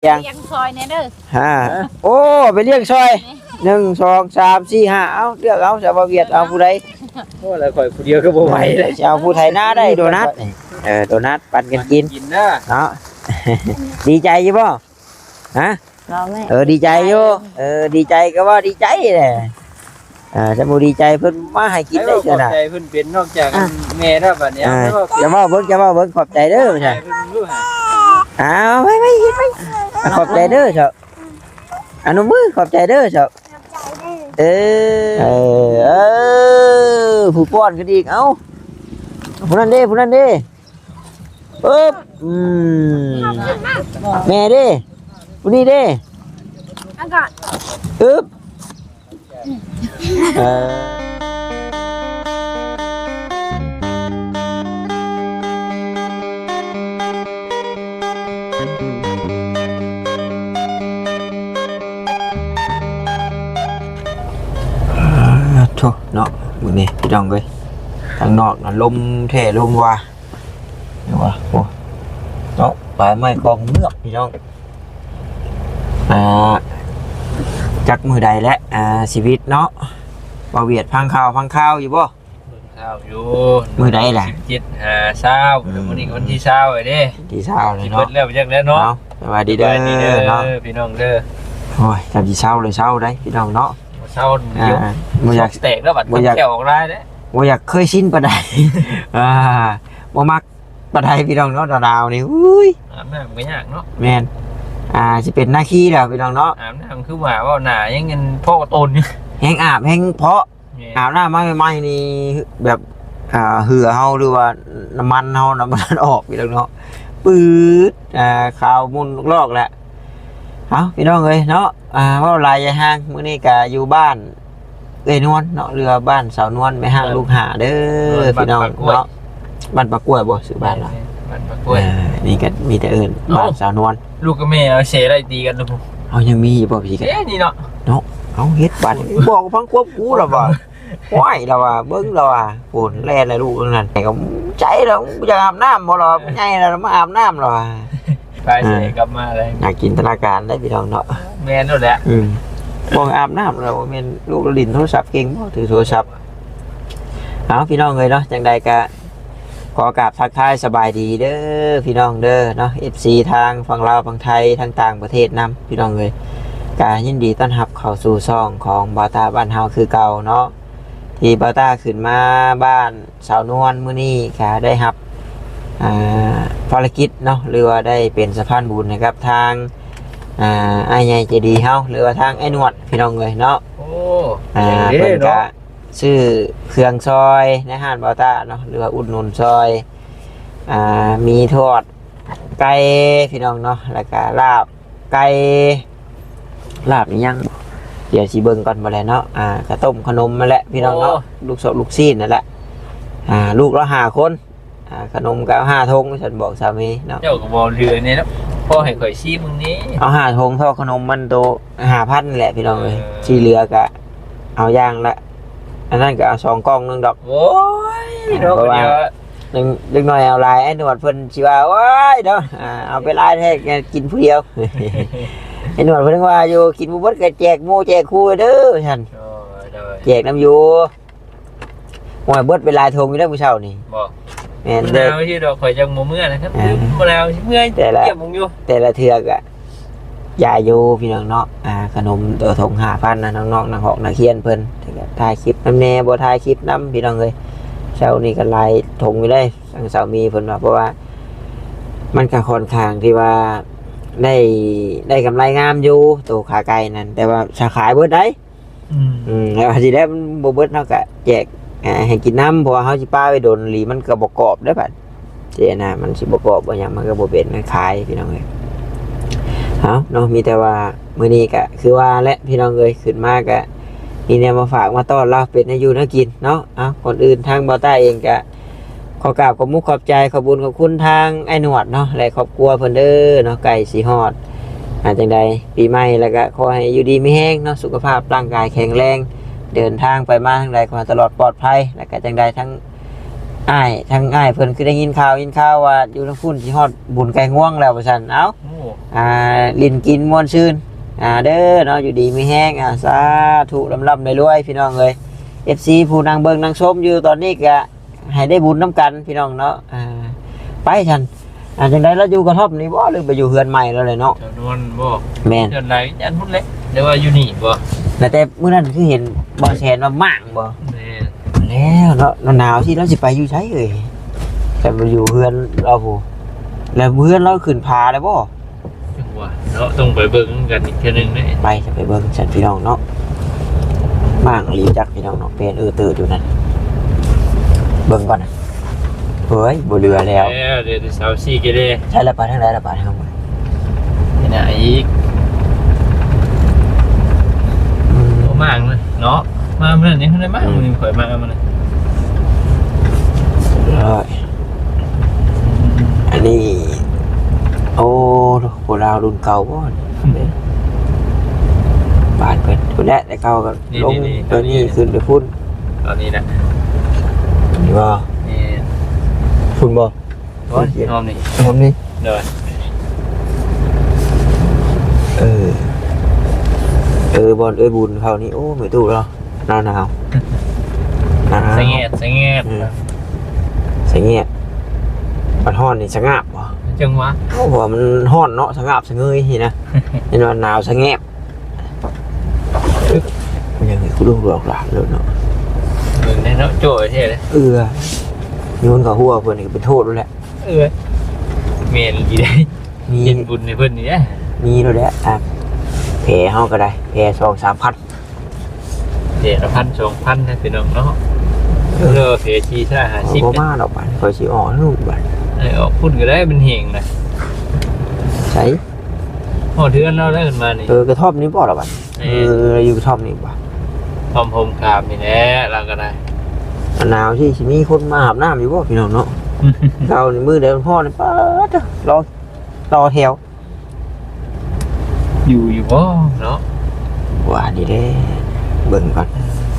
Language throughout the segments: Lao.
ຍັງ ລ້ຽງຊ່ອຍແດ່ເດີ. ຮະ ໂອ້ ໄປລ້ຽງຊ່ອຍ ໜຶ່ງ ສອງ ສາມ ສີ່ ຫ້າ ເອົາ ເລືອກເອົາ ສາວບ່າວວຽດ ເອົາຜູ້ໃດ? ໂອ້ ແລ້ວຂ້ອຍຜູ້ດຽວກໍບໍ່ໄຫວເລີຍ ຊິເອົາຜູ້ໄຖນາໄດ້ ໂດນັດນີ້ ເອີ ໂດນັດ ປັນກັນກິນ ກິນເດີເນາະ. ດີໃຈຢູ່ບໍ່? ຮະ? ເອີ ດີໃຈຢູ່ ເອີ ດີໃຈກໍເວົ້າດີໃຈແຫຼະ. ອ່າ ຈະບໍ່ດີໃຈເພິ່ນມາໃຫ້ກິນໄດ້ເທື່ອນະ. ຂອບໃຈເພິ່ນເປັນນອກຈາກ ອ່ະ ແມ່ແລ້ວບັດນີ້. ອ່າ ເອົາ ຈະເວົ້າເບິ່ງ ຈະເວົ້າເບິ່ງ ຂອບໃຈເດີ ເອົາ ໄປໆ ເຮັດໄປ. ຂອບໃຈເດີເຈົ້າ ອະນຸມື ຂອບໃຈເດີເຈົ້າ. ເອີ ເອີ ເອີ ຜູ້ປ້ອນຂຶ້ນອີກ ເອົ້າ ຜູ້ນັ້ນເດ້ ຜູ້ນັ້ນເດ້. ປຶບ ອືມ ແມ່ເດ້ ຜູ້ນີ້ເດ້ ອາກາດ ປຶບ ເອີ ໂທ້ເນາະ ມື້ນີ້ພີ່ນ້ອງເອີຍ ທາງນອກນະລົມແທ້ລົມວ່າ ເຫັນບໍ່? ໂອ້ ເນາະ ປາຍໄມ້ກອງເງືອກພີ່ນ້ອງ. ອ່າ ຈັກມື້ໃດແຫຼະ ອ່າ ຊີວິດເນາະ ບ່າວວຽດ ຟັງຂ່າວ ຟັງຂ່າວຢູ່ບໍ່? ເບິ່ງຂ່າວຢູ່. ມື້ໃດລະ? ສິບເຈັດ ຫາ ຊາວ ອືມ ມື້ນີ້ວັນທີຊາວແລ້ວເດ້ ທີຊາວແລ້ວເນາະ. ຊິເບິດແລ້ວຈັກແລ້ວເນາະ. ເອົາ ສະບາຍດີເດີ ສະບາຍດີເດີ ເນາະ ພີ່ນ້ອງເດີ. ໂອ້ຍ ຄັນຊິເຊົາເລີຍເຊົາໄດ໋ພີ່ນ້ອງເນາະ ບໍ່ເຊົາ ອ່າ ບໍ່ຢາກແຕກແລ້ວບັດ ບໍ່ຢາກແຂ້ວອອກລາຍເດ້ ບໍ່ຢາກເຄີຍຊິນປານໃດ ອ່າ ບໍ່ມັກປານໃດພີ່ນ້ອງເນາະ ໜາວໆນີ້ ອຸ້ຍ ອາບນ້ຳກໍຍາກເນາະ. ແມ່ນ ອ່າ ຊິເປັນນາຄີແລ້ວພີ່ນ້ອງເນາະ ອາບນ້ຳຄືວ່າເວົ້າໜ້າຍັງອັນພໍກະໂຕນຢູ່ ແຮ່ງອາບແຮ່ງເພາະ ແມ່ນ ອາບນ້ຳມາໃໝ່ໆນີ້ແບບ ອ່າ ເຫື່ອເຮົາ ຫຼືວ່ານ້ຳມັນເຮົານະ ມັນອອກຢູ່ແລ້ວເນາະ ປືດ ອ່າ ຂາວໝຸ່ນລອກແຫຼະ. ເອົ້າ ພີ່ນ້ອງເອີຍເນາະ ອ່າ ເວົ້າຫຼາຍຢ່າຫ່າງ ມື້ນີ້ກະຢູ່ບ້ານເອື້ອຍນວນເນາະ ຫຼືວ່າບ້ານສາວນວນ ແມ່ຮ້າງລູກຫ້າເດີ ພີ່ນ້ອງເນາະ ບ້ານປາກກ້ວຍບໍ່ ຊື່ບ້ານລະ? ແມ່ນ ບ້ານປາກກ້ວຍ ເອີ ນີ້ກະມີແຕ່ເອີ້ນ ເອົ້າ ບ້ານສາວນວນ ລູກກັບແມ່ເອົາເສໄລ່ຕີກັນ ເອົາ ຍັງມີຢູ່ບໍ່ພີ່? ເສນີ້ເນາະ ເນາະ ເອົາ ເຮັດບາດ ບອກຟັງຄວາມກູລະວ່າ ໂອ້ຍ ລະວ່າ ເບິ່ງລະວ່າ ໂອ້ ແລ່ນລະລູກນັ້ນ ກໍໃຈລະ ຢາກອາບນ້ຳບໍ່ລະ ໃຫຍ່ລະ ມາອາບນ້ຳລະວ່າ ໄປເສກັບມາເລີຍ ໜ້າຈິນຕະນາການເດ້ພີ່ນ້ອງເນາະ. ແມ່ນໂລດແຫຼະ ອືມ ບໍ່ອາບນ້ຳລະ ບໍ່ແມ່ນລູກຫຼິ້ນໂທລະສັບເກັ່ງບໍ່ ຖືໂທລະສັບ. ເອົາ ພີ່ນ້ອງເອີຍເນາະ ຈັ່ງໃດກະ ຂໍກາບທັກທາຍສະບາຍດີເດີພີ່ນ້ອງເດີເນາະ ເອັຟຊີ ທາງຝັ່ງລາວຝັ່ງໄທ ທາງຕ່າງປະເທດນຳພີ່ນ້ອງເອີຍ ກະຍິນດີຕ້ອນຮັບເຂົ້າສູ່ຊ່ອງຂອງບ່າວຕາບ້ານເຮົາຄືເກົ່າເນາະ ທີ່ບ່າວຕາຂຶ້ນມາບ້ານສາວນວນມື້ນີ້ ກະໄດ້ຮັບ ອ່າ ພາລະກິດເນາະ ຫຼືວ່າໄດ້ເປັນສະພານບຸນໃຫ້ກັບທາງ ອ່າ ອ້າຍໃຫຍ່ໃຈດີເຮົາ ຫຼືວ່າທາງອ້າຍໜວດພີ່ນ້ອງເອີຍເນາະ. ໂອ້ ອ່າ ເພິ່ນກະ ຊື້ເຄື່ອງຊ່ອຍໃນຮ້ານບ່າວຕາເນາະ ຫຼືວ່າອຸດໜູນຊ່ອຍ ອ່າ ມີທອດໄກ່ພີ່ນ້ອງເນາະ ແລ້ວກະລາບໄກ່ ລາບອີ່ຫຍັງ ດຽວຊິເບິ່ງກ່ອນ ບໍ່ແລ້ວເນາະ ອ່າ ກະຕົ້ມຂະໜົມຫັ້ນແຫຼະພີ່ນ້ອງເນາະ ໂອ້ ລູກສອກລູກຊີ້ນຫັ້ນແຫຼະ ອ່າ ລູກລະຫ້າຄົນ ອ່າ ຂະໜົມກໍເອົາຫ້າຖົງ ວ່າຊັ້ນ ບອກສາມີເນາະ. ເຈົ້າກໍບໍ່ເຫຼືອແນ່ເນາະ ພໍໃຫ້ຂ້ອຍຊີມເບິ່ງແນ່. ເອົາຫ້າຖົງ ເທົ່າຂະໜົມມັນໂຕຫ້າພັນແຫຼະພີ່ນ້ອງເອີຍ ເອີ ທີ່ເຫຼືອກໍເອົາຢ່າງລະ ອັນນັ້ນກໍເອົາສອງກ່ອງໜຶ່ງດອກ. ໂອ້ຍ ອ່າ ເນາະ ເພາະວ່າ ເດັກ ເດັກນ້ອຍເອົາຫຼາຍ ອ້າຍໜວດເພິ່ນຊິວ່າ ໂອ້ຍ ເນາະ ອ່າ ເອົາໄປຫຼາຍແທ້ ກິນຜູ້ດຽວ. ອ້າຍໜວດເພິ່ນວ່າຢູ່ ກິນບໍ່ເບິດກໍແຈກໝູ່ແຈກຄູ່ເດີ ວ່າຊັ້ນ. ໂອ້ຍ ໂດຍ ແຈກນຳຢູ່. ໂອ້ຍ ເບິດໄປຫຼາຍຖົງຢູ່ເດ້ມື້ເຊົ້ານີ້. ບໍ່ ແມ່ນ ມັນໜາວຊິດອກ ຂ້ອຍຈັ່ງບໍ່ເມືອນະ ຄັນ ອ່າ ບໍ່ໜາວຊິເມືອ ແຕ່ລະ ຢ້ຽມເບິ່ງຢູ່ ແຕ່ລະເທື່ອກະຢາຢູ່ພີ່ນ້ອງເນາະ. ອ່າ ຂະໜົມໂຕຖົງຫ້າພັນນະ ນ້ອງໆ ນັກຮອກນັກຮຽນເພິ່ນ ແຕ່ກະຖ່າຍຄລິບນຳແດ່ ບໍ່ຖ່າຍຄລິບນຳພີ່ນ້ອງເອີຍ. ເຊົ້ານີ້ກະຫຼາຍຖົງຢູ່ເດ້ ທາງສາມີເພິ່ນວ່າ ເພາະວ່າມັນກະຄ່ອນຂ້າງທີ່ວ່າໄດ້ ໄດ້ກຳໄລງາມຢູ່ ໂຕຂາໄກ່ນັ້ນ ແຕ່ວ່າສາຂາຍເບິດໄດ໋. ອືມ ອືມ ແລ້ວຊິໄດ້ມັນບໍ່ເບິດ ເຮົາກະແຈກ ອ່າ ໃຫ້ກິນນຳ ເພາະວ່າເຮົາຊິປະໄວ້ດົນອີ່ຫຼີ ມັນກໍບໍ່ກອບເດ້ບັດ ເຈນະ ມັນຊິບໍ່ກອບບໍ່ຫຍັງ ມັນກໍບໍ່ເປັນ ມັນຂາຍພີ່ນ້ອງເອີຍ. ເອົາເນາະ ມີແຕ່ວ່າມື້ນີ້ກະຄືວ່າແຫຼະພີ່ນ້ອງເອີຍ ຂຶ້ນມາກະມີແນວມາຝາກມາຕ້ອນລາວ ເປັນແນວຢູ່ແນວກິນເນາະ. ເອົາ ກ່ອນອື່ນທາງບ່າວຕ້າເອງກະ ຂໍກາບຂອບມຸກຂອບໃຈ ຂອບບຸນຂອບຄຸນທາງອ້າຍໜວດເນາະ ແລະ ຄອບຄົວເພິ່ນເດີເນາະ ໃກ້ຊິຮອດ ອ່າ ຈັ່ງໃດປີໃໝ່ ແລ້ວກະຂໍໃຫ້ຢູ່ດີມີແຮງເນາະ ສຸຂະພາບຮ່າງກາຍແຂງແຮງ ເດີນທາງໄປມາທາງໃດຂໍໃຫ້ຕະຫຼອດປອດໄພ ແລ້ວກະຈັ່ງໃດທາງອ້າຍ ທາງອ້າຍເພິ່ນຄືໄດ້ຍິນຂ່າວ ຍິນຂ່າວວ່າຢູ່ທາງພຸ້ນຊິຮອດບຸນໄກ່ງວງແລ້ວວ່າຊັ້ນ. ເອົ້າ ອ່າ ຫຼິ້ນກິນມ່ວນຊື່ນ ອ່າ ເດີເນາະ ຢູ່ດີມີແຮງ ອ່າ ສາທຸ ລ່ຳໆລວຍໆ ພີ່ນ້ອງເອີຍ ເອັຟຊີ ຜູ້ນັ່ງເບິ່ງນັ່ງຊົມຢູ່ຕອນນີ້ກະ ໃຫ້ໄດ້ບຸນນຳກັນພີ່ນ້ອງເນາະ ອ່າ ໄປຊັ້ນ ອ່າ ຈັ່ງໃດລາວຢູ່ກະທ່ອມນີ້ບໍ່ ຫຼືໄປຢູ່ເຮືອນໃໝ່ລາວແຫຼະເນາະ? ຈຳນວນບໍ່? ແມ່ນ ເຮືອນໃດ ຢ້ານພຸ້ນແຫຼະ ຫຼືວ່າຢູ່ນີ້ບໍ່? ແລ້ວແຕ່ມື້ນັ້ນຄືເຫັນບ່າວແສນວ່າມ້າງບໍ່? ແມ່ນ ແລ້ວເນາະ ໜາວໆຊິລາວຊິໄປຢູ່ໃສເອີຍ? ຄັນບໍ່ຢູ່ເຮືອນລາວພຸ້ນ ແລ້ວເຮືອນລາວຂຶ້ນຜາແລ້ວບໍ່? ຈັ່ງຫວະເນາະ ຕ້ອງໄປເບິ່ງກັນອີກເທື່ອໜຶ່ງເດ້. ໄປ ຈະໄປເບິ່ງຊັ້ນພີ່ນ້ອງເນາະ ມ້າງອີ່ຫຼີຈັກພີ່ນ້ອງເນາະ ເປັນເອີເຕີຢູ່ນັ້ນ ເບິ່ງກ່ອນນະ. ເຮີ້ຍ ບໍ່ເຫຼືອແລ້ວ ເອີ ເຫຼືອແຕ່ຊາວສີ່ກິໂລ. ໃຊ່ລະ ໄປທາງໃດລະ ໄປທາງໃດ ນີ້ນະອີກ ອືມ ໂອ້ ມ້າງເນາະ ມາມື້ນັ້ນຍັງບໍ່ໄດ້ມ້າງ ອືມ ມື້ນີ້ຂ້ອຍມາມື້ນັ້ນ ເອີ ອັນນີ້ ໂອ້ ຜູ້ລາວລຸ້ນເກົ່າບໍ່ນີ້? ບ້ານເພິ່ນພຸ້ນແຫຼະ ແຕ່ເກົ່າກໍ ນີ້ ລົງ ນີ້ ຕົວນີ້ ນີ້ ຂຶ້ນໄປພຸ້ນ ຕອນນີ້ນະ ນີ້ບໍ່? ນີ້ ພຸ້ນບໍ່? ໂອ້ຍ ຫອມນີ້ ຫອມນີ້ ໂດຍ ເອີ ເອີ ບ່ອນເອື້ອຍບຸນເຂົານີ້ ໂອ້ ແມ່ຕູ້ເນາະ ໜາວໆ ໜາວໆ ສະແງດ ສະແງດ ອືມ ສະແງດ ມັນຮ້ອນນີ້ສະງາບບໍ່? ຈັ່ງຫວະ ເພາະວ່າມັນຮ້ອນເນາະ ສະງາບສະເງຍຊີ້ນະ ເຫັນວ່າໜາວສະແງບ ມັນຍັງໃຫ້ກູລູກຫຼອກຫຼານເລີຍເນາະ ເບິ່ງແດ່ເນາະ ໂຈ້ແທ້ເລີຍ ເອື້ອ ໂຍນເຂົ້າຫົວເພິ່ນນີ້ກໍເປັນໂທດແລ້ວແຫຼະ ເອື້ອ ແມ່ນອີ່ຫຼີເດ້ ມີ ເຮັດບຸນໃຫ້ເພິ່ນນີ້ເດ້ ມີໂລດແຫຼະ ອ່ະ ແຜເຮົາກໍໄດ້ ແຜສອງສາມພັນ ເດືອນລະພັນສອງພັນນະພີ່ນ້ອງເນາະ ເອີ ເຫຼືອເສຍສີ່ຫ້າສິບ ບໍ່ມາດອກບາດ ຂ້ອຍຊິອອກລູກບາດ ໃຫ້ອອກພຸ້ນກໍໄດ້ ມັນແຮງນະ ໃສ ຮອດເຮືອນລາວແລ້ວຂຶ້ນມານີ້ ເອີ ກະທ່ອມນີ້ບໍ່ລະບາດ ເອີ ຢູ່ກະທ່ອມນີ້ບໍ່ ທ່ອມໂຮມຄາມນີ້ແຫຼະ ລາວກໍໄດ້ ໜາວຊິ ຊິມີຄົນມາອາບນ້ຳຢູ່ບໍ່ພີ່ນ້ອງເນາະ ເຊົ້ານີ້ມື້ໃດມັນຮ້ອນນີ້ ປາດ ລໍ ຕໍ່ແຖວ ຢູ່ຢູ່ບໍ່ເນາະ ວ່ານີ້ເດ້ ເບິ່ງກ່ອນ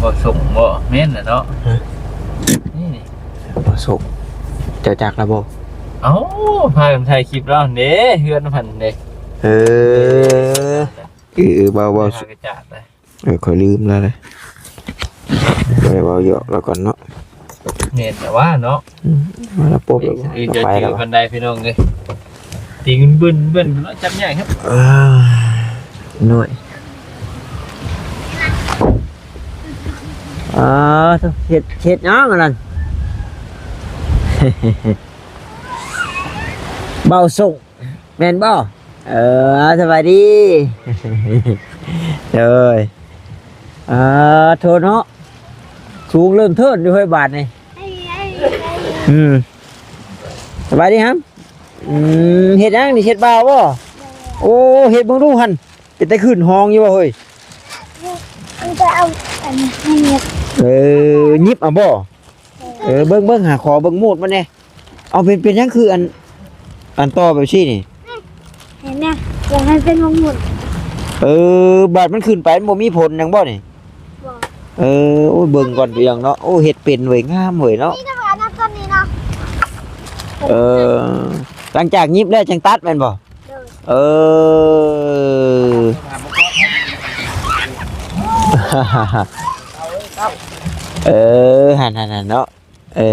ບໍ່ສົ່ງບໍ່ ແມ່ນລະເນາະ ຮະ ນີ້ນີ້ ບໍ່ສົ່ງ ເຈົ້າຈັກລະບໍ່ ເອົ້າ ພາກັນຖ່າຍຄລິບລາວຫັ້ນເດ້ ເຮືອນເພິ່ນເດ້ ເອີ ເອີ ເວົ້າ ເວົ້າ ເອີ ຂ້ອຍລືມແລ້ວເດ້ ບໍ່ໄດ້ເວົ້າຢອກລາວກ່ອນເນາະ ແມ່ນແຕ່ວ່າເນາະ ອືມ ມາແລ້ວປົບແລ້ວ ເອີ ໄປແລ້ວ ເອີ ໄປແລ້ວ ເຈີກັນໄດ້ພີ່ນ້ອງເອີຍ ຕີເງິນບຶ້ນໆ ເນາະ ຈັບຍາກຄັບ ອ່າ ໜ້ອຍ ອ່າ ເຮັດ ເຮັດຫຍັງອັນນັ້ນ ເບົາສົງ ແມ່ນບໍ່? ເອີ ສະບາຍດີ ໂດຍ ອ່າ ໂທເນາະ ສູງເລີ່ມເທີນຢູ່ເຮີ້ຍບາດນີ້ ອືມ ສະບາຍດີຮຳ ອືມ ເຮັດຫຍັງນີ້ ເຮັດບ່າວບໍ່? ໂອ້ ເຮັດເບິ່ງດູຫັ້ນ ເປັນຕາຂຶ້ນຫ້ອງຢູ່ບໍ່ເຮີ້ຍ? ເອີ ຫຍິບເອົາບໍ່? ເອີ ເບິ່ງ ເບິ່ງ ຫາ ຂໍເບິ່ງມູດມັນແດ່ ເອົາ ເປັນ ເປັນຫຍັງຄືອັນ ອັນຕໍ່ແບບຊີ້ນີ້ ເຫັນນະ ຢາກໃຫ້ເປັນໝາກໝຸ້ນ ເອີ ບາດມັນຂຶ້ນໄປ ມັນບໍ່ມີຜົນຫຍັງບໍ່ນີ້? ບໍ່ ເອີ ໂອ້ຍ ເບິ່ງກ່ອນ ພີ່ນ້ອງເນາະ ໂອ້ ເຮັດເປັນເວີຍ ງາມເວີຍເນາະ ນີ້ນະ ອັນນັ້ນຕົ້ນນີ້ເນາະ ເອີ ຫຼັງຈາກຫຍິບແລ້ວຈັ່ງຕັດແມ່ນບໍ່? ໂດຍ ເອີ ເອີ ຫັ້ນໆໆ ເນາະ ເອີ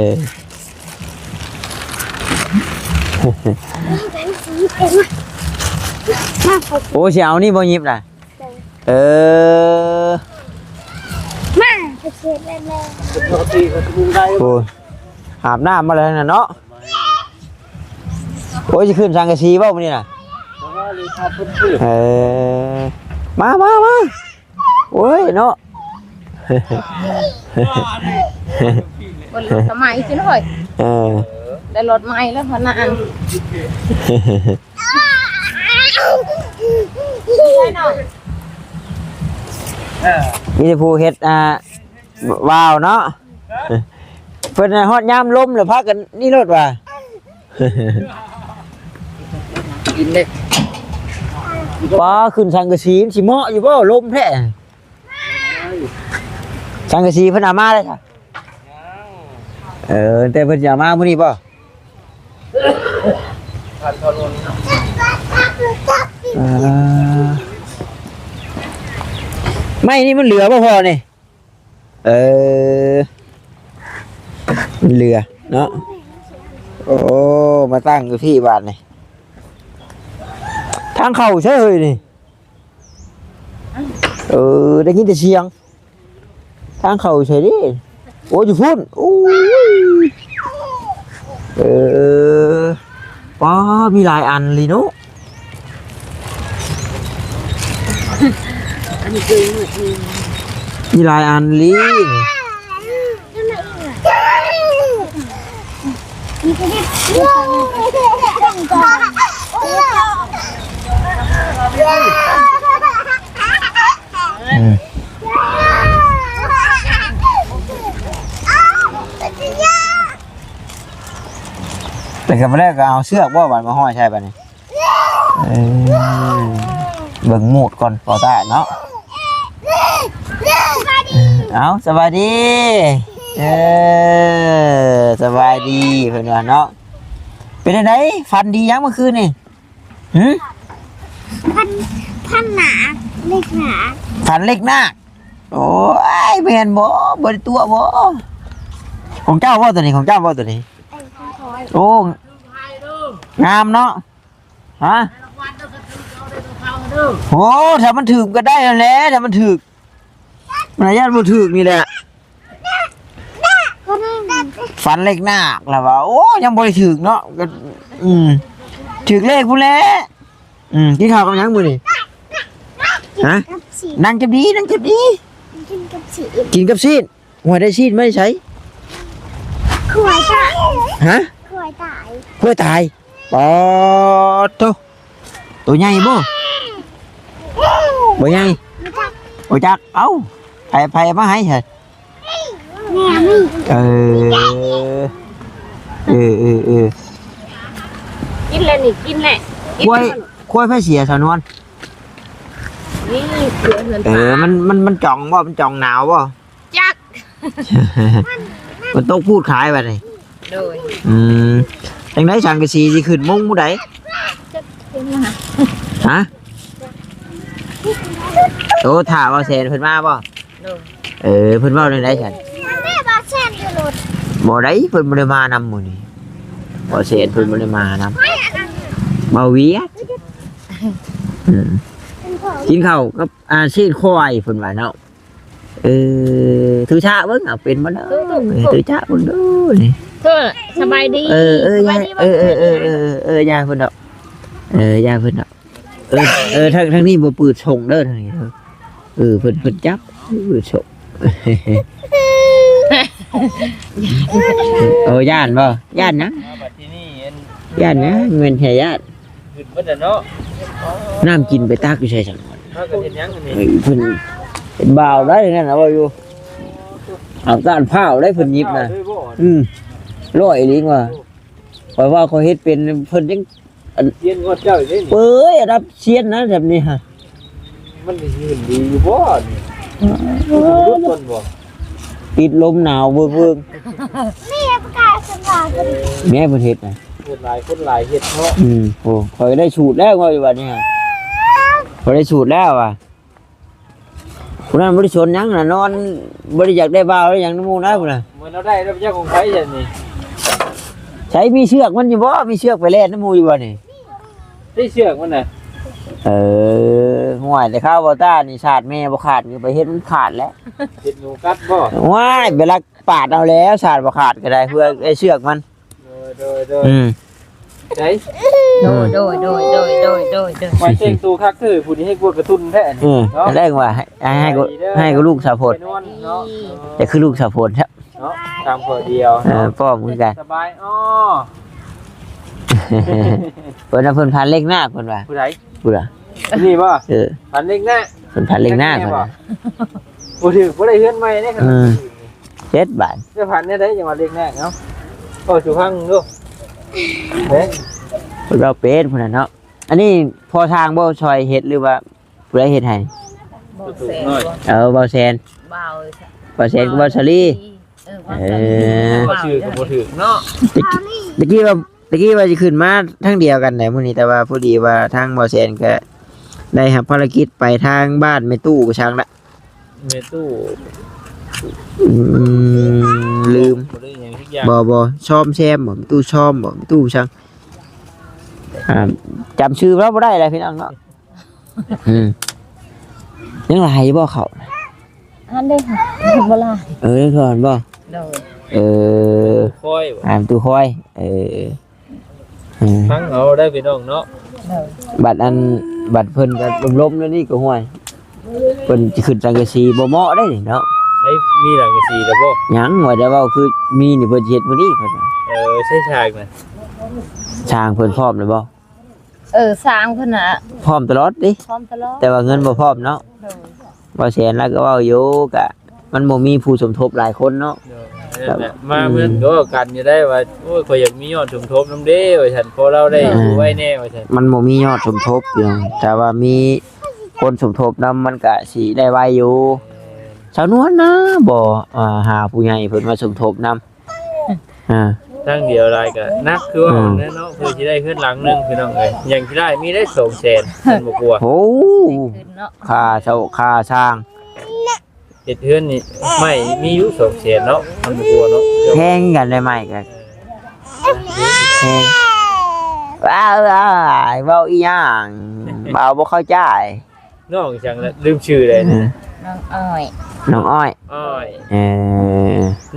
ໂອ້ ຊິເອົານີ້ບໍ່ຫຍິບນະ? ໂດຍ ເອີ ມາ ໂອ້ ອາບນ້ຳມາແລ້ວນະເນາະ ໂອ້ຍ ຊິຂຶ້ນສັງກະສີບໍ່ມື້ນີ້ນະ? ເອີ ມາ ມາ ມາ ໂອ້ຍເນາະ ເບິ່ງລົດສະໄໝຊິເນາະເຮີ້ຍ ເອີ ໄດ້ລົດໃໝ່ແລ້ວພະນະອັນ ມີແຕ່ຜູ້ເຮັດ ອ່າ ວາວເນາະ ເພິ່ນຮອດຍາມລົມແລ້ວພາກັນນີ້ໂລດວ່າ ກິນເດ້ ປ້າ ຂຶ້ນສັງກະສີມັນຊິເໝາະຢູ່ບໍ່? ລົມແທ້ ສັງກະສີເພິ່ນເອົາມາແລ້ວຊະ ເອີ ແຕ່ເພິ່ນຊິເອົາມາມື້ນີ້ບໍ່? ພັນເທົ່ານັ້ນ ອ່າ ໄມ້ນີ້ມັນເຫຼືອບໍ່ພໍ່ນີ້? ເອີ ມັນເຫຼືອເນາະ. ໂອ້ ມາຕັ້ງຢູ່ພີ້ບາດນີ້ ທາງເຂົ້າໃສເຮີ້ຍນີ້? ເອີ ໄດ້ຍິນແຕ່ສຽງ. ທາງເຂົ້າໃສເດ້? ໂອ້ ຢູ່ພຸ້ນ. ໂອ້ຍ ເອີ ປ້າ ມີຫຼາຍອັນລີເນາະ. ອັນນີ້ຄືມືດນີ້ ມີຫຼາຍອັນລີ. ອືມ ແຕ່ກໍບໍ່ໄດ້ ກໍເອົາເຊືອກບໍ່ບາດມາຫ້ອຍໃສ່ບາດນີ້? ເອີ ເບິ່ງມູດກ່ອນ ບໍ່ຕາເນາະ. ເອົາ ສະບາຍດີ. ເອີ ສະບາຍດີເພິ່ນວ່າເນາະ. ເປັນຈັ່ງໃດ ຝັນດີຫຍັງເມື່ອຄືນນີ້? ຫື? ພັນ ພັນໜາກ ເລັກໜາກ ຝັນເລັກນາກ. ໂອ້ຍ ແມ່ນບໍ່? ບໍ່ໄດ້ຕົວະບໍ່? ຂອງເຈົ້າບໍ່ຕົວນີ້? ຂອງເຈົ້າບໍ່ຕົວນີ້? ເອີ ຂອງຂ້ອຍ. ໂອ້ ງາມເນາະ. ຮະ? ໂອ້ ຖ້າມັນຖືກກໍໄດ້ຫັ້ນແຫຼະ ຖ້າມັນຖືກ. ມັນຢ້ານບໍ່ຖືກນີ້ແຫຼະ. ຝັນເລັກນາກລະວ່າ ໂອ້ ຍັງບໍ່ໄດ້ຖືກເນາະ. ກໍ ອືມ ຖືກເລກພຸ້ນແຫຼະ. ອືມ ກິນເຂົ້າກັບຫຍັງມື້ນີ້? ຮະ? ກັບຊີ້ນ. ນັ່ງຈັບດີ ນັ່ງຈັບດີ. ກິນກັບຊີ້ນ. ກິນກັບຊີ້ນ. ໂອ້ຍ ໄດ້ຊີ້ນມາໃສ? ຄວາຍຕາຍ. ຮະ? ຄວາຍຕາຍ. ຄວາຍຕາຍ. ປາດໂທ້ ໂຕໃຫຍ່ບໍ່? ບໍ່ໃຫຍ່. ບໍ່ຈັກ. ບໍ່ຈັກ. ເອົ້າ ໃຜ ໃຜເອົາມາໃຫ້ຊະ? ແມ່ມີ. ເອີ ເອີ ເອີ ເອີ ກິນແຫຼະນີ້ ກິນແຫຼະ. ຄວາຍ ຄວາຍໃຜເສຍ ສາວນວນ? ນີ້ເສືອເຮືອນ. ເອີ ມັນ ມັນ ມັນຈ່ອງບໍ່? ມັນຈ່ອງໜາວບໍ່? ຈັກ. ມັນຕົກພູດຂາຍບັດນີ້. ໂດຍ. ອືມ ຈັ່ງໃດສັງກະສີຊິຂຶ້ນມຸງມື້ໃດ? ຮະ? ໂອ້ ຖ້າບ່າວແສນເພິ່ນມາບໍ່? ໂດຍ. ເອີ ເພິ່ນເວົ້າແນວໃດຊັ້ນ? ແມ່ບ່າວແສນຢູ່ລົດ. ບໍ່ໄດ້ ເພິ່ນບໍ່ໄດ້ມານຳມື້ນີ້. ບ່າວແສນເພິ່ນບໍ່ໄດ້ມານຳ. ບ່າວວຽດ. ອືມ ກິນເຂົ້າກັບ ອ່າ ຊີ້ນຄວາຍເພິ່ນວ່າເນາະ. ເອີ ຖືຊາເບິ່ງ ເອົາເປັນບໍ່ເນາະ? ຖື ຖື ເອີ ຖືຊາເບິ່ງດູນີ້. ເອີ ສະບາຍດີ. ເອີ ເອີ ສະບາຍດີ. ເອີ ເອີ ເອີ ເອີ ເອີ ຢ່າເພິ່ນດອກ. ເອີ ຢ່າເພິ່ນດອກ. ເອີ ເອີ ທາງ ທາງນີ້ບໍ່ປືດສົ່ງເດີ ທາງນີ້ເດີ. ເອີ ເພິ່ນ ເພິ່ນຈັບ ເອີ ສົ່ງ. ໂອ້ ຢ້ານບໍ່? ຢ້ານຫຍັງ? ຢ້ານຫຍັງ? ແມ່ນແທ້ຢ້ານ. ຂຶ້ນເບິດແລ້ວເນາະ. ນ້ຳກິນໄປຕັກຢູ່ໃສຊັ້ນ? ພາກັນເຮັດຫຍັງອັນນີ້? ເອີຍ ເພິ່ນເປັນບ່າວໄດ໋ນັ້ນນະ ເວົ້າຢູ່. ອາກາດພ້າວໄດ໋ເພິ່ນຫຍິບນະ. ອືມ ຮ້ອຍອີ່ຫຼີວ່າ. ຂ້ອຍວ່າຂ້ອຍເຮັດເປັນ ເພິ່ນຍັງ ອັນ ຊຽນກວ່າເຈົ້າອີກເດ້ນີ້. ເອີຍ ລະດັບຊຽນນະ ແບບນີ້ຮະ. ມັນຊິຂຶ້ນດີຢູ່ບໍ່ນີ້? ເອີ ມັນຫຼຸດກ່ອນບໍ່? ຕິດລົມໜາວເວີກໆ. ນີ້ປະກາດສັນວ່າເພິ່ນ ແມ່ເພິ່ນເຮັດນະ. ເຮັດຫຼາຍຄົນຫຼາຍເຮັດເນາະ. ອືມ ໂອ້ ຂ້ອຍໄດ້ສູດແລ້ວ ຂ້ອຍວ່ານີ້ຮະ. ຂ້ອຍໄດ້ສູດແລ້ວວ່າ ຜູ້ນັ້ນບໍ່ໄດ້ສົນຫຍັງນະ ນອນ ບໍ່ໄດ້ຢາກໄດ້ບ່າວໄດ້ຫຍັງນຳໝູ່ນະ ຜູ້ນະ. ມື້ເຮົາໄດ້ແລ້ວ ຈັກຂອງໃຜຊັ້ນນີ້? ໃສ ມີເຊືອກມັນຢູ່ບໍ່? ມີເຊືອກໄປແລ່ນນຳໝູ່ຢູ່ບໍ່ນີ້? ໄດ້ເຊືອກມັນນະ. ເອີ ຫ້ວຍ ແຕ່ຄາວບໍ່ຕ້ານີ້ ສາດແມ່ບໍ່ຂາດ ໄປເຮັດມັນຂາດແລ້ວ. ເຮັດໜູກັດບໍ່? ໂອ້ຍ ໄປລັກປາດເອົາແລ້ວ ສາດບໍ່ຂາດກໍໄດ້ ເພື່ອໄດ້ເຊືອກມັນ. ໂດຍ ໂດຍ ໂດຍ. ອືມ ໄດ້ ໂດຍ ໂດຍ ໂດຍ. ຄວາຍແຕ່ງໂຕຄັກເທີ ຜູ້ນີ້ໃຫ້ກວດກະຕຸນແທ້ ເອີ ເນາະ. ແລງວ່າໃຫ້ ໃຫ້ ໃຫ້ ໃຫ້ກັບລູກສາວໂພດ ແຕ່ຄືລູກສາວໂພດແທ້ ເນາະ ຕາມຄົວດຽວ. ເອີ ເນາະ ປ້ອມຄືກັນ ສະບາຍ. ອໍ ເພິ່ນວ່າເພິ່ນຝັນເລັກນາກ ເພິ່ນວ່າ. ຜູ້ໃດ? ຜູ້ໃດ? ນີ້ບໍ່? ເອີ ຝັນເລັກນາກ ເພິ່ນຝັນເລັກນາກ ເພິ່ນວ່າ. ບໍ່ຖືກ ບໍ່ໄດ້ເຮືອນໃໝ່ເດ້. ເອີ ເຈັດບາດ. ເຈົ້າຝັນແນວໃດຈັ່ງວ່າເລັກແນກເນາະ? ເວົ້າສູ່ຟັງດູ. ເດ້ ເພິ່ນເວົ້າເປັນພຸ້ນນະເນາະ. ອັນນີ້ພໍ່ຊ່າງບໍ່ຊ່ອຍເຮັດ ຫຼືວ່າຜູ້ໃດເຮັດໃຫ້? ບໍ່ແຊນ. ເອີ ບໍ່ແຊນ. ບໍ່ແຊນກັບບໍ່ສາລີ. ເອີ ບໍ່ສາລີ. ເອີ ວ່າຊື່ກໍບໍ່ຖືກເນາະ. ຕະກີ້ ຕະກີ້ວ່າ ຕະກີ້ວ່າຊິຂຶ້ນມາທາງດຽວກັນໄດ໋ມື້ນີ້ ແຕ່ວ່າພໍດີວ່າທາງບໍ່ແຊນກໍ ໄດ້ຮັບພາລະກິດໄປທາງບ້ານແມ່ຕູ້ໄປຊ່າງລະ ແມ່ຕູ້ ອືມ ລືມ ບໍ່ໄດ້ຫຍັງຈັກຢ່າງ ບໍ່ ບໍ່ ຊອມແຊມບໍ່ ແມ່ຕູ້ຊອມບໍ່ ແມ່ຕູ້ຊ່າງ ອ່າ ຈຳຊື່ລາວບໍ່ໄດ້ແຫຼະພີ່ນ້ອງເນາະ. ອືມ ຍັງຫຼາຍຢູ່ບໍ່ເຂົ້າ? ອັນເດ້ ບໍ່ຫຼາຍ ເອີ ຍັງຖອນບໍ່? ໂດຍ ເອີ ຄອຍບໍ່? ອ່າ ຕູ້ຄອຍ ເອີ ອືມ ຟັງເອົາໄດ້ພີ່ນ້ອງເນາະ ໂດຍ ບັດອັນ ບັດເພິ່ນກໍລົມໆ ແນວນີ້ກໍ ຫ້ວຍ ເພິ່ນຊິຂຶ້ນສັງກະສີບໍ່ເໝາະໄດ໋ນີ້ເນາະ ໃຊ້ມີສັງກະສີແລ້ວບໍ່? ຍັງ ວ່າຈະເວົ້າຄືມີນີ້ ເພິ່ນຊິເຮັດມື້ນີ້ເພິ່ນວ່າ ເອີ ໃຊ້ສາງນະ ຊ່າງເພິ່ນພ້ອມແລ້ວບໍ່? ເອີ ຊ່າງເພິ່ນນະ ພ້ອມຕະຫຼອດຕິ ພ້ອມຕະຫຼອດ ແຕ່ວ່າເງິນບໍ່ພ້ອມເນາະ ໂດຍ ບໍ່ແສນລາວກໍເວົ້າຢູ່ ກະມັນບໍ່ມີຜູ້ສົມທົບຫຼາຍຄົນເນາະ ໂດຍ ນັ້ນແຫຼະ ມາເພິ່ນກໍເວົ້າກັນຢູ່ໄດ້ວ່າ ໂອ້ຍ ຂ້ອຍຢາກມີຍອດສົມທົບນຳເດ້ ວ່າຊັ້ນ ພໍລາວໄດ້ ອ່າ ຢູ່ໄວແດ່ ວ່າຊັ້ນ ມັນບໍ່ມີຍອດສົມທົບຢູ່ ຖ້າວ່າມີຄົນສົມທົບນຳ ມັນກະຊິໄດ້ໄວຢູ່ ສາວນວນນະ ບໍ່ ອ່າ ຫາຜູ້ໃຫຍ່ເພິ່ນມາສົມທົບນຳ ອ່າ ທາງດຽວຫຼາຍກໍໜັກຄືວ່າ ອືມ ແນ່ເນາະ ເພື່ອຊິໄດ້ເຮືອນຫຼັງໜຶ່ງ ພີ່ນ້ອງເອີຍ ຫຍັງທີ່ໄດ້ມີໄດ້ສອງແສນ ມັນບໍ່ກວ່າ ໂອ້ ຄ່າເຊົ່າຄ່າສ້າງ ເຮັດເຮືອນນີ້ ໄມ້ມີຢູ່ສອງແສນເນາະ ມັນບໍ່ກວ່າເນາະ ແພງກັນໄດ້ໄມ້ກໍແພງ ວ້າວ ເວົ້າອີຫຍັງ ເວົ້າບໍ່ເຂົ້າໃຈ. ນ້ອງຫຍັງລະ ລືມຊື່ແລ້ວນີ້ ອືມ ນ້ອງອ້ອຍ ນ້ອງອ້ອຍ ອ້ອຍ ເອີ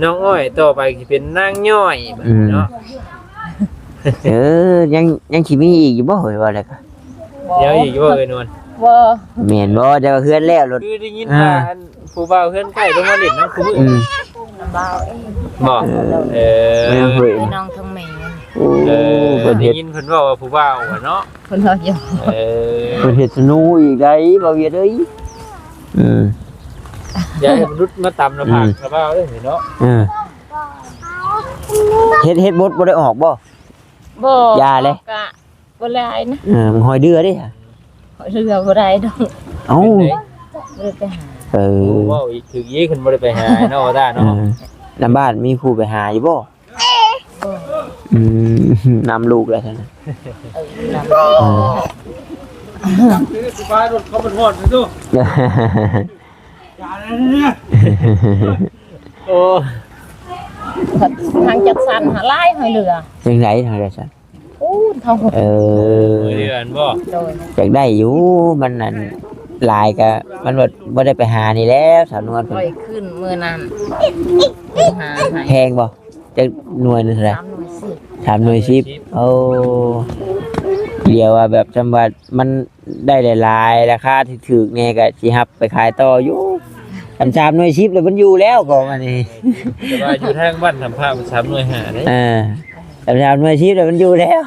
ນ້ອງອ້ອຍ ຕໍ່ໄປຊິເປັນນາງຍ້ອຍ ອືມ ເນາະ ເອີ ຍັງ ຍັງຊິມີອີກຢູ່ບໍ່ ເອີຍ ວ່າແລ້ວກໍ ບໍ່ ຍັງອີກຢູ່ບໍ່ ເອີຍ ນວນ ບໍ່ ແມ່ນບໍ່ ແຕ່ວ່າເຮືອນແລ້ວໂລດ ຄືໄດ້ຍິນວ່າ ອ່າ ອັນ ຜູ້ບ່າວເຮືອນໃກ້ລົງມາເຫຼັ້ນນຳຄູ່ມື້ ອືມ ນ້ອງບ່າວເອງ ບໍ່ ເອີ ເອີ ນ້ອງທັງແມ່ ໂອ້ ເອີ ເພິ່ນເຮັດ ໄດ້ຍິນເພິ່ນເວົ້າວ່າຜູ້ບ່າວວ່າເນາະ ເພິ່ນເວົ້າຢູ່ ເອີ ເພິ່ນເຮັດສະໜູອີກໄດ໋ ບ່າວວຽດເອີຍ ອືມ ຢ່າໃຫ້ມັນຫຼຸດມາຕຳໜ້າຜາກ ອືມ ຊາວບ້ານເດີເນາະ ເອີ ເຮັດ ເຮັດບົດບໍ່ໄດ້ອອກບໍ່? ບໍ່ ຢ່າເລີຍ ກະບໍ່ຫຼາຍນະ ເອີ ມັນຮອຍເດືອເດ້ ຮອຍເດືອບໍ່ໄດ້ດອກ ເອົ້າ ເປັນໄດ ບໍ່ໄດ້ໄປຫາ ເອີ ໂອ້ ເວົ້າອີກ ຖືກອີກ ຄັນບໍ່ໄດ້ໄປຫາເນາະ ວ່າຕາເນາະ ເອີ ນຳບ້ານມີຜູ້ໄປຫາຢູ່ບໍ່? ອືມ ນຳລູກແລ້ວຊັ້ນນະ ເອີ ນຳ ເອີ ສະບາຍລົດເຂົາມັນຮອດຢູ່ ໂອ້ ທາງຈັດສັນຫາຫຼາຍໃຫ້ເຫຼືອ ຈັ່ງໃດທາງໃດຊັ້ນ? ໂອ້ ເຂົາ ເອີ ເດືອນບໍ່? ໂດຍ ຢາກໄດ້ຢູ່ ມັນນັ້ນຫຼາຍກະ ມັນບໍ່ ບໍ່ໄດ້ໄປຫານີ້ແລ້ວ ສາວນວນເພິ່ນ ຂ້ອຍຂຶ້ນມື້ນັ້ນ ຫາໃຫ້ ແພງບໍ່? ຈັກໜ່ວຍໜຶ່ງເທົ່າໃດ? ສາມໜ່ວຍສິບ ສາມໜ່ວຍສິບ ໂອ້ ດຽວວ່າແບບ ຈຳວ່າມັນໄດ້ຫຼາຍໆ ລາຄາຖືກໆ ແດ່ ກະຊິຮັບໄປຂາຍຕໍ່ຢູ່ ຄັນສາມໜ່ວຍສິບແລ້ວມັນຢູ່ແລ້ວ ຂອງອັນນີ້ ແຕ່ວ່າຢູ່ທາງບ້ານທຳພະ ສາມໜ່ວຍຫ້າເດ້ ເອີ ຄັນສາມໜ່ວຍສິບແລ້ວມັນຢູ່ແລ້ວ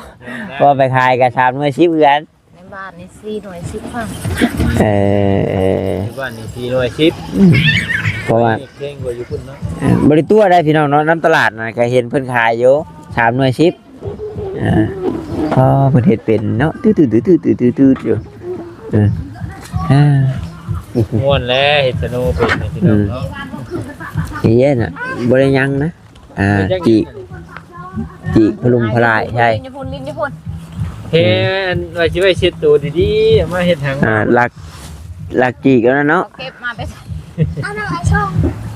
ເອີ ພໍໄປຂາຍກະສາມໜ່ວຍສິບຄືກັນ ໃນບ້ານນີ້ສີ່ໜ່ວຍສິບພັນ ເອີ ໃນບ້ານນີ້ສີ່ໜ່ວຍສິບ ເພາະວ່າເກັ່ງກວ່າຢູ່ພຸ້ນເນາະ ເອີ ບໍ່ໄດ້ຕົວະໄດ໋ພີ່ນ້ອງເນາະ ນຳຕະຫຼາດນະກະເຫັນເພິ່ນຂາຍຢູ່ ສາມໜ່ວຍສິບ ອ່າ ອໍ ເພິ່ນເຮັດເປັນເນາະ ຕື້ໆໆໆໆຢູ່ ເອີ ອ່າ ມ່ວນແຫຼະ ເຮັດສະໂນເປັນນີ້ພີ່ນ້ອງເນາະ ອືມ ເຮັດນະ ບໍ່ໄດ້ຫຍັງນະ ອ່າ ເຮັດຫຍັງ ຈີກ ຈີກພະລຸງພະລາຍ ໃຊ່ ຫຼິ້ນຢູ່ພຸ້ນ ຫຼິ້ນຢູ່ພຸ້ນ ເຮັດ ວ່າຊິໄວ້ເຊັດໂຕດີໆ ເອົາມາເຮັດຫຍັງ ອ່າ ລັກ ລັກຈີກແລ້ວນະເນາະ ເກັບມາແຕ່ ເອົານ້ອງໄອ້ຊົງ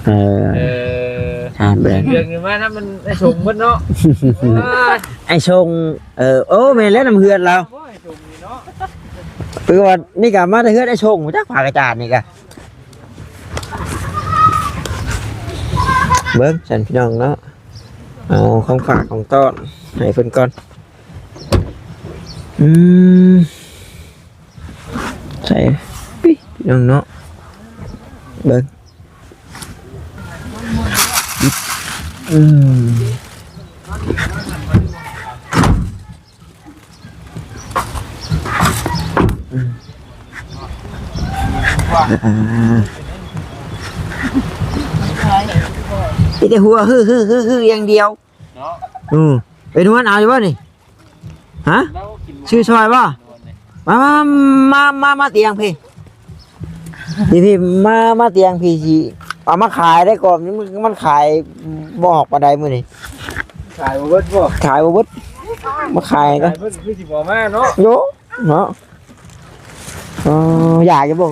ເອີ ເອີ ຖາມເບິ່ງ ເລື່ອງນີ້ມານຳມັນໄອ້ຊົງເບິດເນາະ ເອີ ໄອ້ຊົງ ເອີ ໂອ້ ແມ່ນແລ້ວ ນຳເຮືອນລາວ ໂອ້ຍ ຊົງນີ້ເນາະ ຄືວ່ານີ້ກະມາແຕ່ເຮືອນໄອ້ຊົງ ຈັກຜາກະຈານນີ້ກະ ເບິ່ງຊັ້ນພີ່ນ້ອງເນາະ ເອົາຂອງຝາກຂອງຕ້ອນໃຫ້ເພິ່ນກ່ອນ ອືມ ໃສ່ ປິ ພີ່ນ້ອງເນາະ ເບິ່ງ ອືມ ມີແຕ່ຫົວ ຮືໆໆໆ ຢ່າງດຽວ ເນາະ ອືມ ເປັນຫົວເອົາຢູ່ບໍ່ນີ້? ຮະ? ຊື້ຊ່ອຍບໍ່? ມາ ມາ ມາ ມາ ມາຕຽງພີ້ ພີ້ ພີ້ ມາ ມາຕຽງພີ້ ຊິເອົາມາຂາຍໄດ້ກ່ອນ ມັນ ມັນຂາຍບໍ່ອອກປານໃດມື້ນີ້ ຂາຍບໍ່ເບິດບໍ່? ຂາຍບໍ່ເບິດ ມາຂາຍກ່ອນ ຂາຍເບິດຄືຊິບໍ່ມາເນາະ ໂຢ ເນາະ ອໍ ຢາກຢູ່ບໍ່?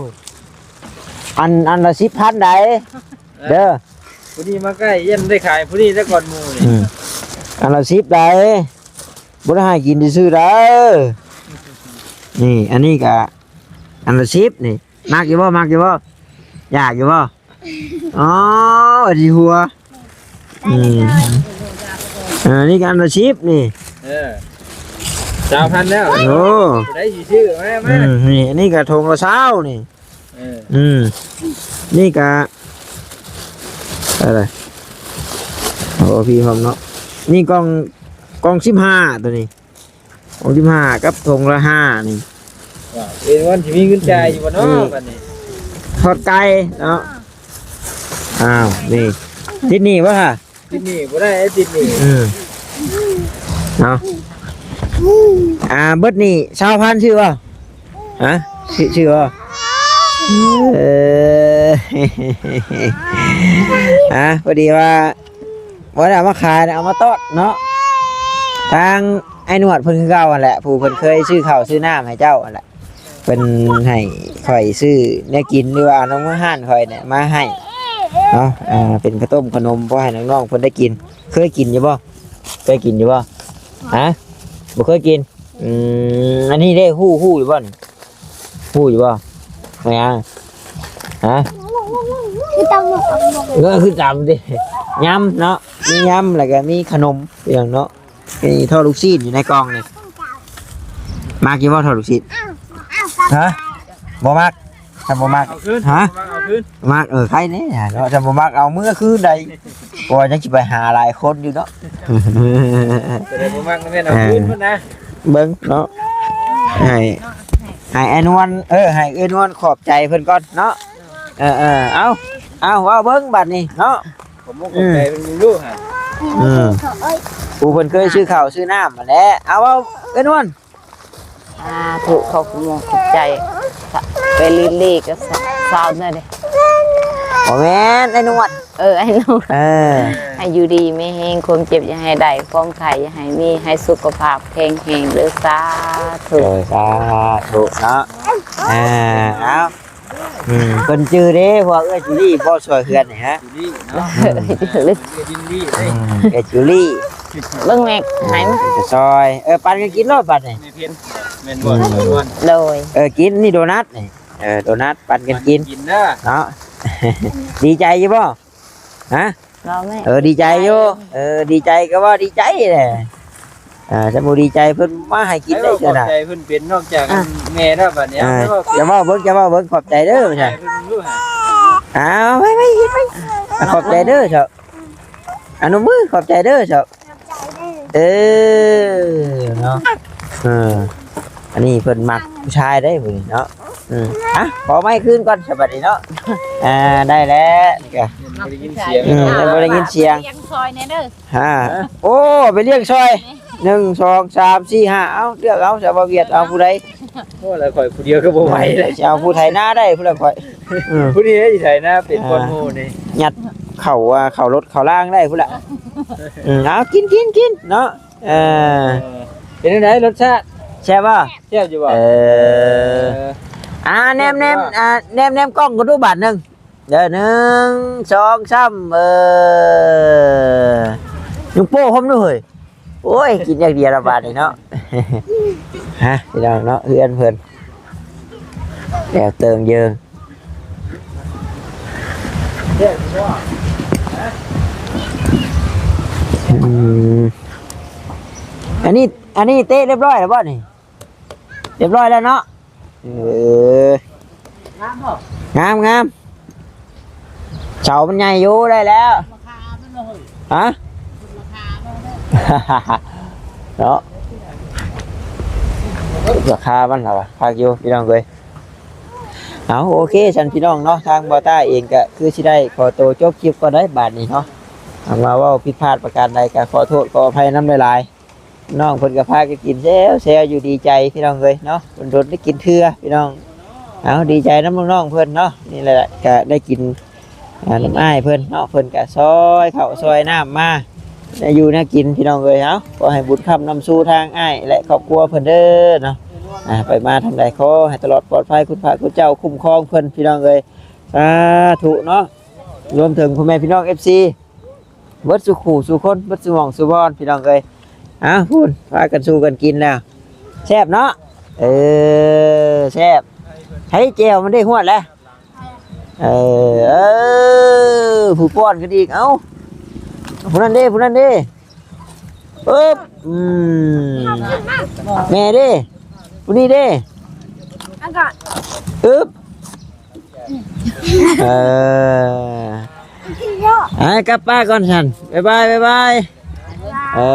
ອັນ ອັນລະສິບພັນໃດ໋ ເອີ ເດີ ຜູ້ນີ້ມາໃກ້ ຢ້ານໄດ້ຂາຍຜູ້ນີ້ແລ້ວກ່ອນໝູ່ນີ້ ອືມ ອັນລະສິບໃດ໋ ບໍ່ໄດ້ໃຫ້ກິນຊື່ໆເດີ ນີ້ ອັນນີ້ກະ ອັນລະສິບນີ້ ມັກຢູ່ບໍ່? ມັກຢູ່ບໍ່? ຢາກຢູ່ບໍ່? ອໍ ອັນນີ້ຫົວ ອືມ ອັນນີ້ກະອັນລະສິບນີ້ ເອີ ຊາວພັນແລ້ວ ໂອ້ ຜູ້ໃດຊິຊື້ ມາ ມາ ອືມ ນີ້ ອັນນີ້ກະຖົງລະຊາວນີ້ ເອີ ອືມ ນີ້ກະ ເທົ່າໃດ? ໂອ້ ພີ່ພ້ອມເນາະ ນີ້ກ່ອງ ກ່ອງສິບຫ້າ ໂຕນີ້ ຫົກສິບຫ້າກັບຖົງລະຫ້ານີ້ ວ່າເອັນວັນຊິມີເງິນຈ່າຍຢູ່ບໍ່ເນາະ ນີ້ ບັດນີ້ ທອດໄກ່ເນາະ ອ້າວ ນີ້ ຕິດໜີ້ບໍ່ຫະ? ຕິດໜີ້ບໍ່ໄດ້ ຕິດໜີ້ ອືມ ເອົາ ອ່າ ເບິດນີ້ຊາວພັນ ຊື້ບໍ່? ຫະ? ຊື້ ຊື້ບໍ່? ເອີ ອ່າ ພໍດີວ່າ ບໍ່ໄດ້ເອົາມາຂາຍນະ ເອົາມາຕ້ອນເນາະ ທາງອ້າຍໜວດເພິ່ນຄືເກົ່າຫັ້ນແຫຼະ ຜູ້ເພິ່ນເຄີຍຊື້ເຂົ້າຊື້ນ້ຳໃຫ້ເຈົ້າຫັ້ນແຫຼະ ເພິ່ນໃຫ້ຂ້ອຍຊື້ແນວກິນ ຫຼືວ່າເອົານຳຮ້ານຂ້ອຍນີ້ມາໃຫ້ເນາະ ເປັນເຂົ້າຕົ້ມເຂົ້າໜົມ ພໍໃຫ້ນ້ອງໆເພິ່ນໄດ້ກິນ. ເຄີຍກິນຢູ່ບໍ່? ເຄີຍກິນຢູ່ບໍ່? ຮະ? ບໍ່ເຄີຍກິນ? ອືມ ອັນນີ້ເດ້ ຮູ້ ຮູ້ຢູ່ບໍ່ນີ້? ຮູ້ຢູ່ບໍ່? ແມ່ນຫຍັງ? ຮະ? ຄືຕຳບັກຫຸ່ງ ເອີ ຄືຕຳຕິ ຍຳເນາະ ມີຍຳ ແລ້ວກະມີຂະໜົມອີ່ຫຍັງເນາະ ມີທໍ່ລູກຊີ້ນຢູ່ໃນກ່ອງນີ້ ມັກຢູ່ບໍ່ທໍ່ລູກຊີ້ນ? ຮະ? ບໍ່ມັກ ຄັນບໍ່ມັກ ເອົາຄືນ ຮະ? ບໍ່ມັກເອົາຄືນ ມັກ ເອີ ໃຄແນ່ເນາະ ຄັນບໍ່ມັກເອົາເມືອຄືນໃດ ເພາະວ່າຍັງຊິໄປຫາຫຼາຍຄົນຢູ່ເນາະ ແຕ່ບໍ່ມັກນະແມ່ນເອົາຄືນພຸ້ນນະ ເອີ ເບິ່ງເນາະ ໃຫ້ ໃຫ້ອ້າຍນວນ ເອີ ໃຫ້ເອື້ອຍນວນຂອບໃຈເພິ່ນກ່ອນເນາະ ເອີ ເອີ ເອົາ ເອົາ ເວົ້າເບິ່ງບັດນີ້ເນາະ ຂອບມຸກຂອບໃຈເພິ່ນຢູ່ຫະ ອືມ ຜູ້ເພິ່ນເຄີຍຊື້ເຂົ້າຊື້ນ້ຳຫັ້ນແຫຼະ ເອົາ ເວົ້າເອື້ອຍນວນ ສາທຸ ຂອບຄຸນຂອບໃຈ ໄປລີ້ໆກັບສາວນັ້ນເດ້ ບໍ່ແມ່ນ ອ້າຍນວດ ເອີ ອ້າຍນວດ ເອີ ໃຫ້ຢູ່ດີມີແຮງ ຄວາມເຈັບຢ່າໃຫ້ໄດ້ ຄວາມໄຂ້ຢ່າໃຫ້ມີ ໃຫ້ສຸຂະພາບແຂງແຮງເດີ ສາທຸ ໂດຍ ສາທຸເນາະ ອ່າ ເອົາ ອືມ ເພິ່ນຈື່ເດ້ ເພາະວ່າເອື້ອຍຈູລີບໍ່ຊ່ວຍເຮືອນນີ້ຮະ ຈູລີເນາະ ອືມ ເອື້ອຍຈິນລີເດ້ ອືມ ເອື້ອຍຈູລີ ເບິ່ງແມັກໃຫ້ມັນ ເພິ່ນຈະຊ່ອຍ ເອີ ປັນກັນກິນໂລດບັດນີ້ ແມ່ນບໍ່? ອືມ ໂດຍ ເອີ ກິນນີ້ໂດນັດນີ້ ເອີ ໂດນັດ ປັນກັນກິນ ປັນກັນກິນເດີ ເນາະ ດີໃຈຢູ່ບໍ່? ຮະ? ເວົ້າແມ່ ເອີ ດີໃຈຢູ່ ເອີ ດີໃຈກໍເວົ້າດີໃຈແຫຼະ ອ່າ ຄັນບໍ່ດີໃຈເພິ່ນມາໃຫ້ກິນໄດ້ ໃຫ້ເວົ້າຂອບໃຈເພິ່ນເປັນ ນອກຈາກ ອ່ະ ແມ່ແລ້ວບັດນີ້ ອ່າ ຈະເວົ້າເບິ່ງ ຈະເວົ້າເບິ່ງ ຂອບໃຈເດີ ຂອບໃຈເພິ່ນເບິ່ງດູຫະ ອ້າວ ໄປ ໄປ ໄປ ຂອບໃຈເດີເຈົ້າ ອະນຸມື ຂອບໃຈເດີເຈົ້າ ເອີ ເນາະ ເອີ ອັນນີ້ເພິ່ນມັກຜູ້ຊາຍໄດ໋ຜູ້ນີ້ເນາະ ອືມ ອ່ະ ຂໍໄມ້ຄືນກ່ອນສະບັດນີ້ເນາະ ອ່າ ໄດ້ແລ້ວ ນີ້ກະ ບໍ່ໄດ້ຍິນສຽງ ອືມ ບໍ່ໄດ້ຍິນສຽງ ລ້ຽງຊ່ອຍແດ່ເດີ ຮະ ໂອ້ ໄປລ້ຽງຊ່ອຍ ໜຶ່ງ ສອງ ສາມ ສີ່ ຫ້າ ເອົາ ເລືອກເອົາຊະ ບ່າວວຽດ ເອົາຜູ້ໃດ ໂອ້ ລະຂ້ອຍຜູ້ດຽວກໍບໍ່ໄຫວແລ້ວ ຊິເອົາຜູ້ໄຖນາໄດ້ພຸ້ນລະຂ້ອຍ ອືມ ຜູ້ນີ້ໄດ້ໄຖນາເປັນ ອ່າ ກ່ອນໝູ່ນີ້ ຍັດເຂົ້າ ອ່າ ເຂົ້າລົດເຂົ້າລາງໄດ້ພຸ້ນລະ ອືມ ເອົາ ກິນ ກິນ ກິນເນາະ ເອີ ເອີ ເປັນຈັ່ງໃດລົດຊາດ ແຊບບໍ່? ແຊບຢູ່ບໍ່? ເອີ ເອີ ອ່າ ແນມ ແນມ ອ່າ ແນມ ແນມກ້ອງກັນດູບາດໜຶ່ງ ເດີ ໜຶ່ງ ສອງ ສາມ ເອີ ຍົກໂປ້ພ້ອມດູເຮີ້ຍ ໂອ້ຍ ກິນຢ່າງດຽວລະບາດນີ້ເນາະ ຮະ ພີ່ນ້ອງເນາະ ເຮືອນເພິ່ນ ແລ້ວເຕີງເຢິງ ອືມ ອັນນີ້ ອັນນີ້ເຕະຮຽບຮ້ອຍແລ້ວບໍ່ນີ້? ຮຽບຮ້ອຍແລ້ວເນາະ ເອີ ງາມບໍ່? ງາມ ງາມ ເສົາມັນໃຫຍ່ຢູ່ ໄດ້ແລ້ວ ລາຄາມັນເນາະ ຮະ ລາຄາມັນເນາະ ເນາະ ລາຄາມັນລະວ່າ ຄັກຢູ່ພີ່ນ້ອງເອີຍ ເອົາ ໂອເຄຊັ້ນພີ່ນ້ອງເນາະ ທາງບ່າວຕ້າເອງກະຄືຊິໄດ້ຂໍໂຕຈົບຄລິບກ່ອນໄດ໋ບາດນີ້ເນາະ ຫາກວ່າເວົ້າຜິດພາດປະການໃດກະຂໍໂທດຂໍອະໄພນຳຫຼາຍໆ ນ້ອງເພິ່ນກໍພາກັນກິນແຊວໆຢູ່ ດີໃຈພີ່ນ້ອງເອີຍເນາະ ດົນໆໄດ້ກິນເທື່ອພີ່ນ້ອງ ເອົາ ດີໃຈນຳນ້ອງໆເພິ່ນເນາະ ນີ້ແຫຼະກໍໄດ້ກິນ ອ່າ ນຳອ້າຍເພິ່ນເນາະ ເພິ່ນກໍຊ່ອຍເຂົ້າຊ່ອຍນ້ຳມາ ໄດ້ຢູ່ແນວກິນພີ່ນ້ອງເອີຍ ເອົາ ຂໍໃຫ້ບຸນຄ້ຳນຳສູ່ທາງອ້າຍ ແລະ ຄອບຄົວເພິ່ນເດີເນາະ ອ່າ ໄປມາທາງໃດ ຂໍໃຫ້ຕະຫຼອດປອດໄພ ຄຸນພະຄຸນເຈົ້າຄຸ້ມຄອງເພິ່ນ ພີ່ນ້ອງເອີຍ ສາທຸເນາະ. ລວມເຖິງພໍ່ແມ່ພີ່ນ້ອງ ເອັຟຊີ ເບິດສູ່ຄູ່ສູ່ຄົນ ເບິດສູ່ໝ່ອງສູ່ບ່ອນ ພີ່ນ້ອງເອີຍ. ອ້າວ ພຸ້ນ ພາກັນສູ່ກັນກິນແລ້ວ ແຊບເນາະ. ເອີ ແຊບ. ໃຫ້ແຈ່ວມັນໄດ້ຮວດແລ້ວ. ເອີ ເອີ ຜູ້ປ້ອນຂຶ້ນອີກ. ເອົ້າ ຜູ້ນັ້ນເດ້ ຜູ້ນັ້ນເດ້. ອຶບ ອືມ ແມ່ເດ້ ຜູ້ນີ້ເດ້. ອາກາດ ອຶບ ເອີ ໃຫ້ກັບປ້າກ່ອນຊັ້ນ ບາຍບາຍ ບາຍບາຍ. ເອີ